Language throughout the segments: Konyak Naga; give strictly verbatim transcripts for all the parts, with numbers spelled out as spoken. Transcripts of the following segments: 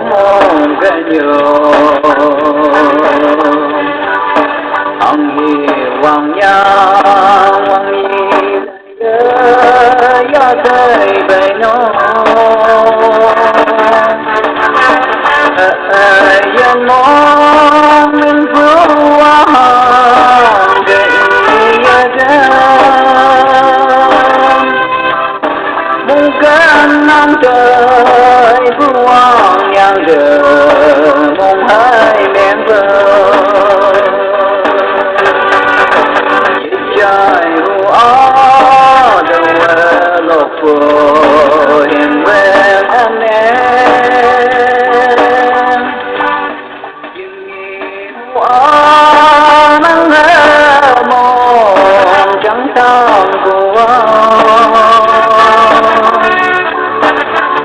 Mong ganyo, ang hi wang yang wang yi ya dai bai no. Yan mong min bu wa hang ge ya dai. Mong kan nang dai bu wang yang ge mong hai meng ge. Jai hu a dong we lok pu him we amen.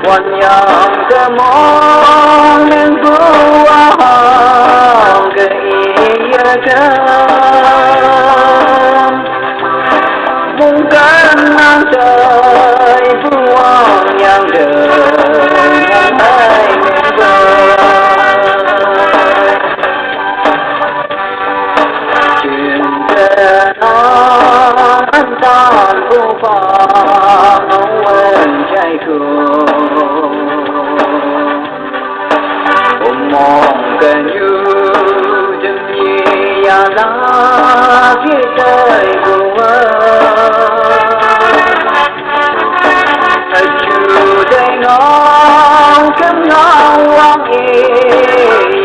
Wan yang ke mong ning buang ke iya ke. Mungkin nanti buang yang ke yang hai minggu. Cinta antar bupa wen jai ku. Umong kan yu jeng yi ya la ki tai ku. Achu dai ngong kem ngong wang e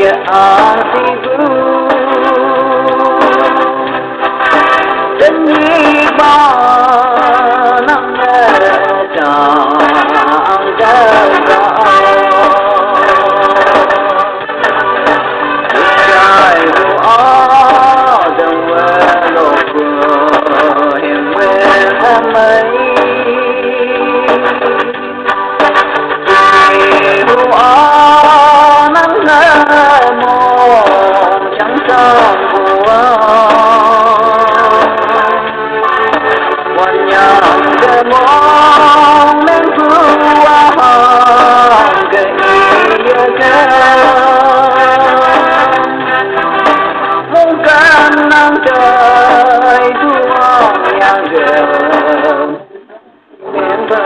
ya ang si bu. Ten yi ba nang ne dang dai ba. Jai hu a dong we lo ku him we amai. Jai hu a nang na mo chang chang hu a. Wan yang ke mong meng bu wa hang ke iya ke. Mong kan nang dai bu wang yang ke. Meng bu.